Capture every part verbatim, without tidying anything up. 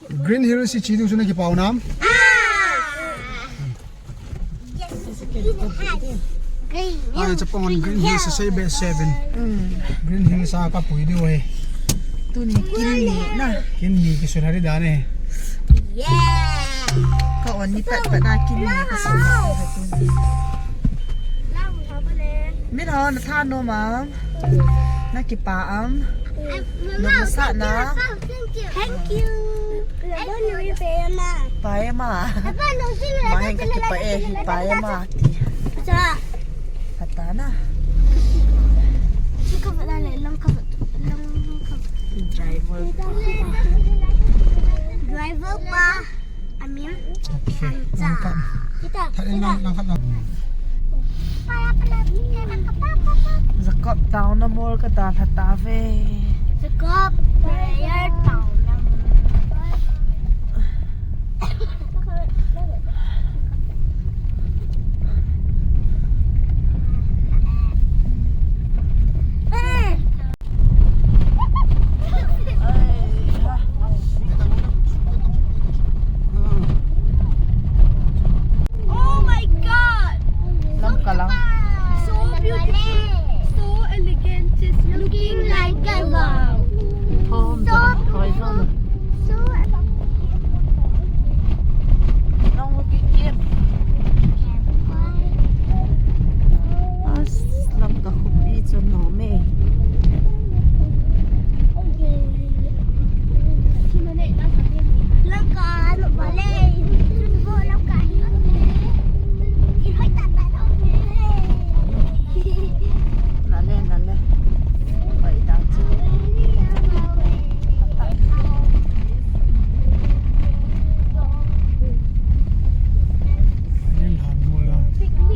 Green Hills hi chi diu chu na kipah nam? Ai, chapang hon Green Hills a sei be seven. Green Hills a ka pui diu ahi. Tuni kin ni na. Kin ni kisun hari dan e. Ka on ni pat pat na kin ni ka sun. Min ho na tha nom am? Na kipah am? Nom na sah na? Thank you. Pai ma. Ma heng ka kipah e, hi pai ma. Phatah na. Driver. Driver pa. Amin. Okay. Langkhat. Kita. Tha in lang, langkhat lang. Jacob town na mall ka dalha tauve. Jacob prayer town na mall. Oh my God! Lamka lang. So beautiful, so elegant, just looking like a wow. Home, so, so, Nong kikim. As Lamka khopi chu nom e. Lamka, Lamka le. Lamka hi. Nale, nale. Pai da chu.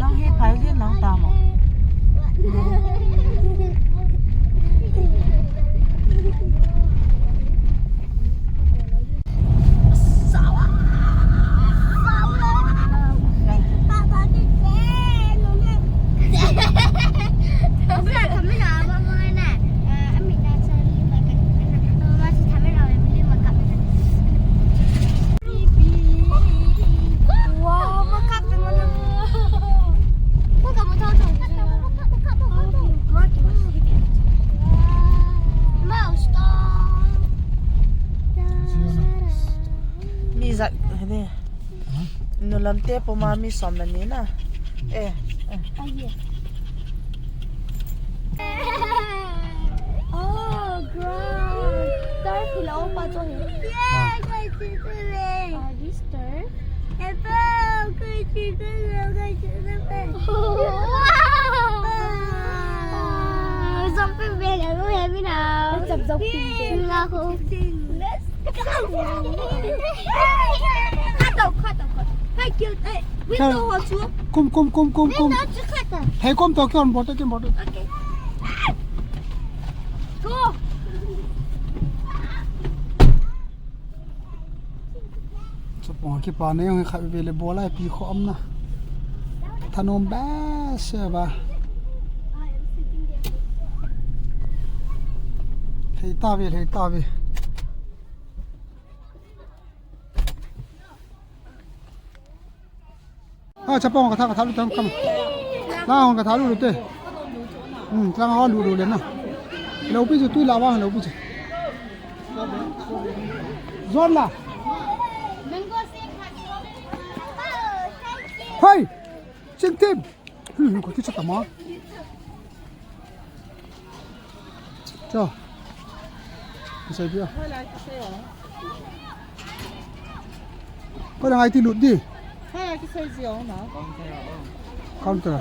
Nang hi phai lin nang ta mo. Mi jat, hede. Nulam te puma mi som le ni na. Eh, eh. Oh, God. Turf hi lo pa to hi. Yeah, my sister. Ah, this turf? Jumping bag, I don't have it now. Let's go. Let's go. Cut out, cut out, cut out. Hey, kill, hey, window ho chu. Kum, kum, kum, kum, kum. Window chu cut out. Hey, kum to, kum, bote, kum, bote. Okay. Go. Chapang kipa nei jong khat vele bol a pi kho am na. Thanom behseh a. Lhei tave, lhei tave. Ha, chapang ka tha, ka tha lut tam kam. Lang ka tha lut lut te. Hmm, lang ho lut lut le na. Lo pi chu tui la vang lo pi chu. Jon la. Hei! Ching tim. Hmm, ko ki cha ta ma. Cho. Kisai pia. Ko dang ai ti lut di. Hai, kisai ji ong na. Counter.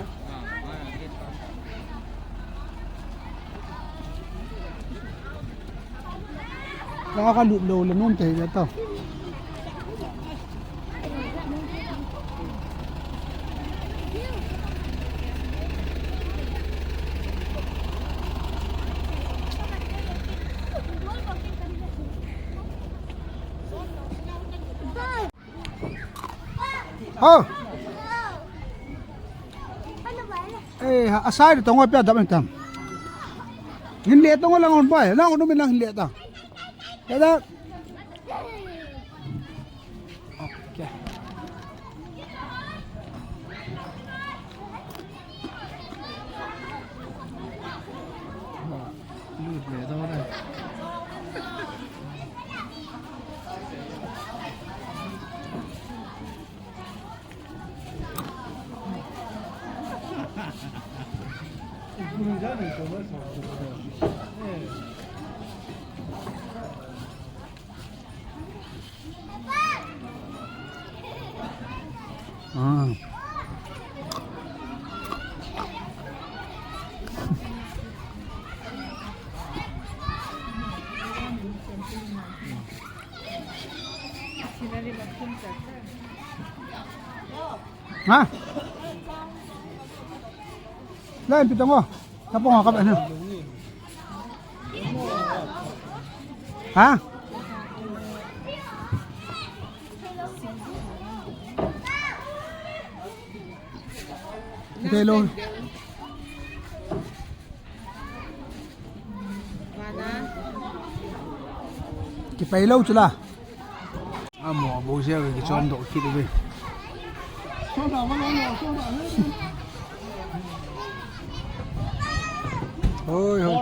Ka ka lut lou le nom te le to. Ha. Eh, asai tong pia dam tam. Hin le tong lang on pai, lang on min lang hin le ta. Ya da. Ah. Ha? Lai, pitang ko. Tapong ka ba na? Ha? Ito yung Kipai lou chu la. Amo, bou jia kichom doh kit uve. Hoi, hoi.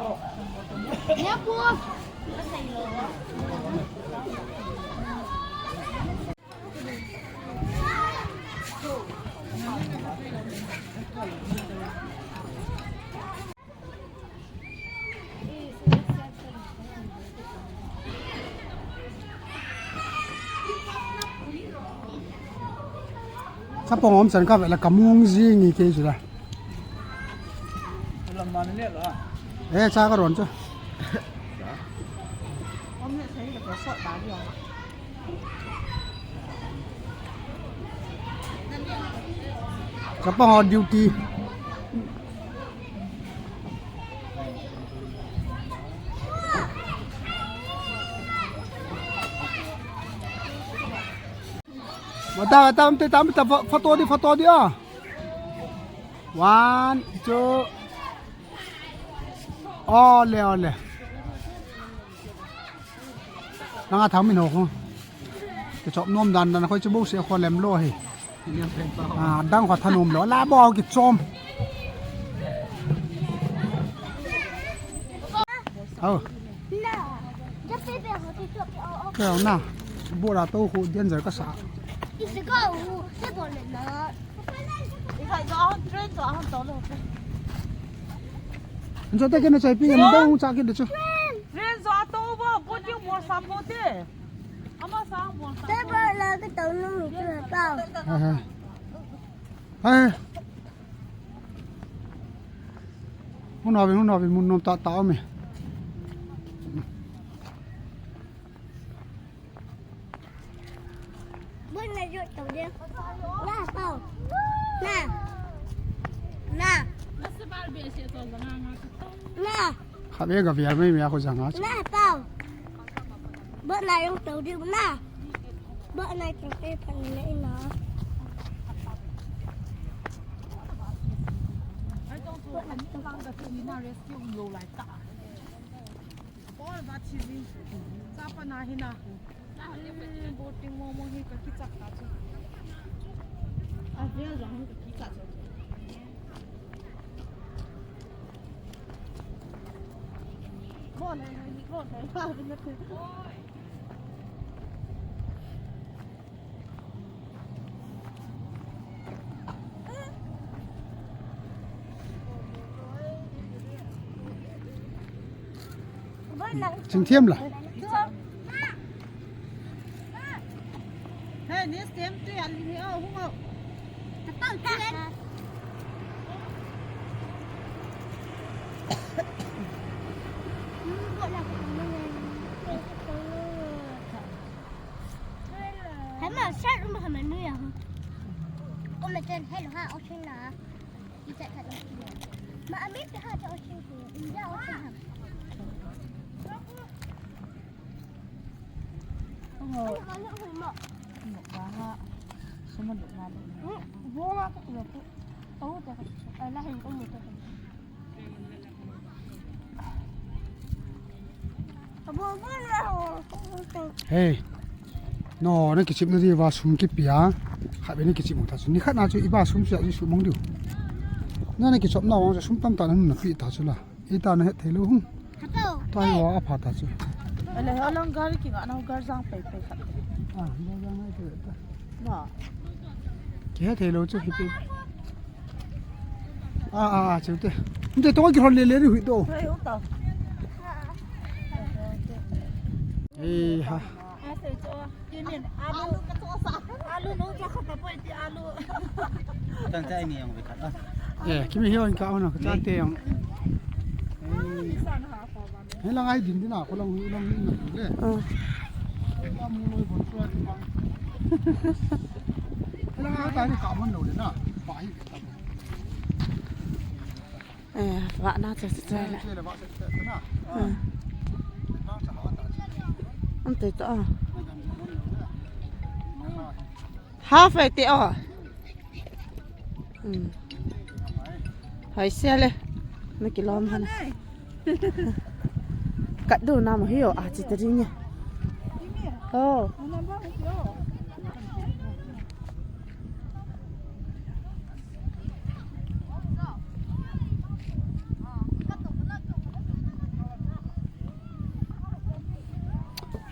Chapang um chan ka ve la ka mung jing nge kei chu la. Eh, cha ka ron chu. Chapang ho duty. Mata, mata, mata, mata, pho-, photo di, photo di, ah. One, two. Ole, ole. Nanga thang min ho ko. Kichop nom dan dan khoi chu bou se kho lem lou hi. Ah, dang kho thanom lou. La bou kichom. Au. Kau na. Bou la to khu danger kasa. Anjo ta kena chai pi, anjo ta hung cha kit de chu. Friend, jo ato bo, bo ding bol sa po te. Ama sa bol sa. Te bo la ka to nu mi chu pa. Ha, ha. Hai. Hun na vin, hun na vin, mun nom ta ta me. Bun na yut tau dia. Na, pau. Na. Na. Na. Kha be ga vial mai mi a ko jang a. Na, pau. Bun na yung tau dia na. Bun na yung tau dia pan na ina. Bun na yung tau dia. Bol ba chi ni. Sa pa na hi na. Boating mo mo hi ka kichak ta chu. A vel jong hi ka kichak chu. Bol le le ni bol le ba ni. Ching thiam la. Hey, ni stem tu ya li ni o, hung o. Tapau tu le. Hai ma, sat um ha ma nu ya. Ko me ten hello ha, o chin na. Ki chat chat na. Ma ami pe ha cha o chin ku. India o chin ha. Ai, ma ni hui ma. Mo ka ha. Suma du na du. Hmm, bo ma ka ku ku. Tau ta. Ai la hin ko mo ta. Hey. No, na kichim na diuva sum kipia. Khat be na kichim u ta chu. Ni khat na chu iba sum chu a sum mong diu. Na na kichop na vang chu sum tam ta na na pi ta chu la. Ita na het thei lou hung. Tua hi wa a pha ta chu. Ale, ha lang gari ki nga na gar jang pai pai khat. Ah, gar jang ai te ta. Ba. Ki het thei lou chu hi pi. Ah, ah, ah, chu te. Nte tong kihol le le ni hui to. Hoi, hu to. Ei ha. A se cho. Kimin, alu. Alu no cha khat ta poi ti alu. Tang chai ni jong ve khat a. Eh, kimi hi on ka on ka cha te jong. Ni san ha ko ba. He lang ai din din a ko lang hui lang hui na le. Ka mu loi bon so ti bang. He lang ai ta ni ka mon lo le na. Ba hi. Eh, vah na che che che le. Che le vah che che na. Hmm. Nang cha ha ta. Am te to. Half ai te o. Hmm. Hai se le. Na kilom hana. Kat do na mo hi o a chi te ri ni. Oh.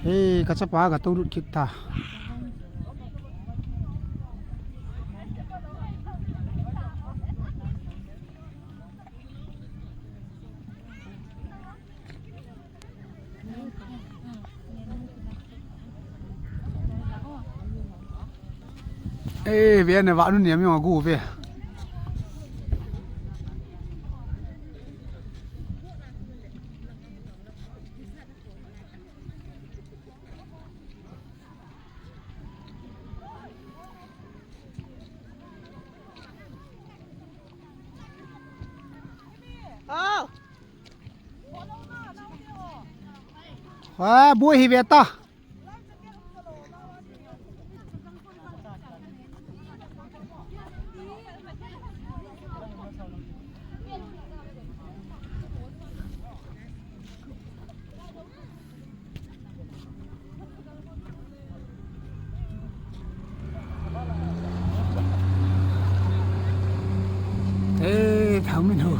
Hey, ka chapa ka to lut kit ta. Eh, ve ne va nu ne mi wa gu ve. Ha, bu hi ve ta. Ê, Thảo Minh Hùng.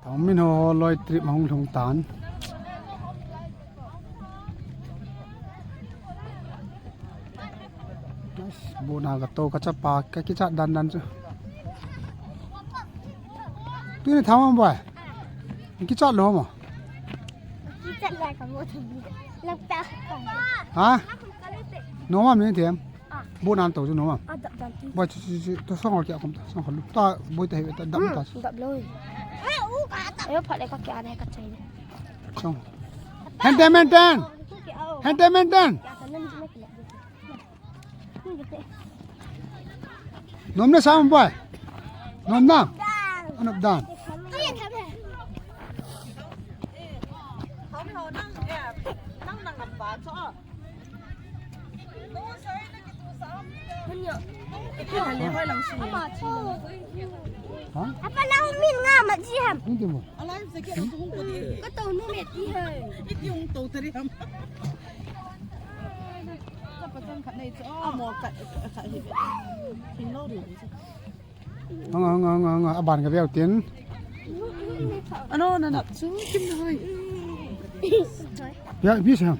Thao Min ho loi trip ma hung lhung tan. Nice. Bu na ka to ka chapa ka kichat dan dan chu. Tuni Thao Min boi. Kichat lo mo. Kichat lai ka mo thang. Lak ta. Ha? Nom am ni them. Ah. Bu nan to chu nom am. Ah, dap dan ti. Boi chu chu chu to song hol kya kom ta. Song hol ta boi ta he ta dap ta. Hmm, dap lo. Ayo phat le ka kya ne ka chai. Song. Henten, henten. Henten, henten. Kya ka nan ji me kila. Nom na sa boi. Nom na. Anop dan. Ha? Apa lau min nga ma ji ham. Hindi mo. Ka to nu me ti hai. Ang, ang, ang, ang, aban ka biau tin. Ano na nap chu, kim na hoi. Ya, bisa.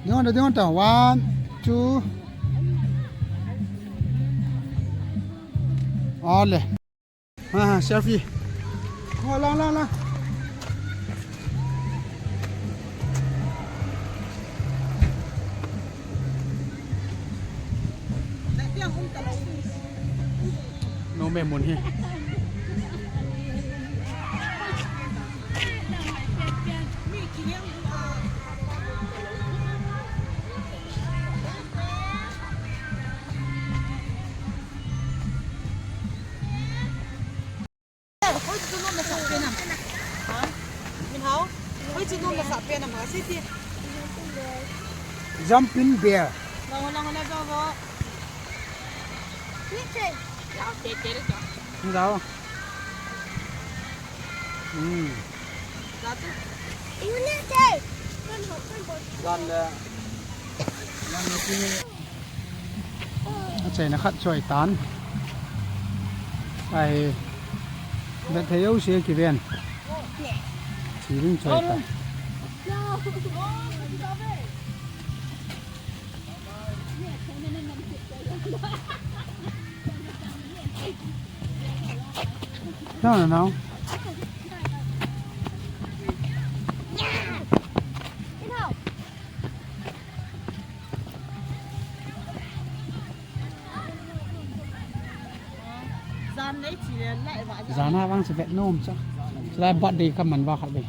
Dingon ta, dingon ta. One, two. Ale. Ha, ha, selfie. Oh, lang, lang, lang. Nom e mun hi. Hoi chu nom na sa pen am. Ha? Min hao? Hoi chu nom na sa pen am, ha? Sei ti. Jumping bear. Lang, lang, lang, go, go. Ni che. Ni dao. Hmm. Za tu. Ni che. Gan le. Achaina khat choi tan. Ai, vet thei jouse kiven. Chi ding choi ta. Nang, nang. Jana vang se vet nom cha. Lai birthday ka man va khat ve.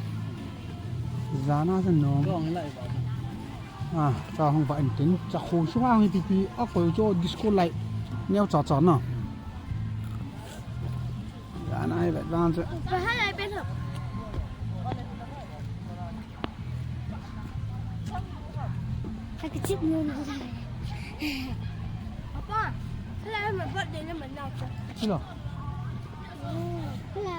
Jana se nom. Ah, cha hung ba in tin. Cha khu su hang hi pipi. A koi cho disco light. Neo cha cha na. Jana hi vet vang se. Papa, hello, my birthday naman na ako. Hello. Hello.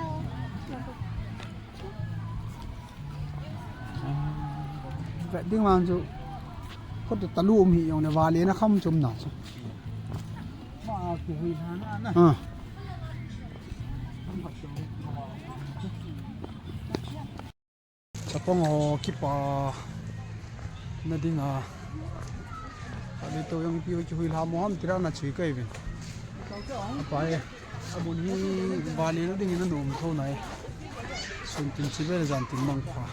Vet ding vang chu. Ko te talu um hi jong ne vale na kham chum na chu. Ah. Chapang ho kipa na ding a. Kali to jong ipi kihui lha mo ham tira na chui kai vin. Apa e. Amun hi vale na ding na nom tho nai. Sun tin chibe jan tin mang pha.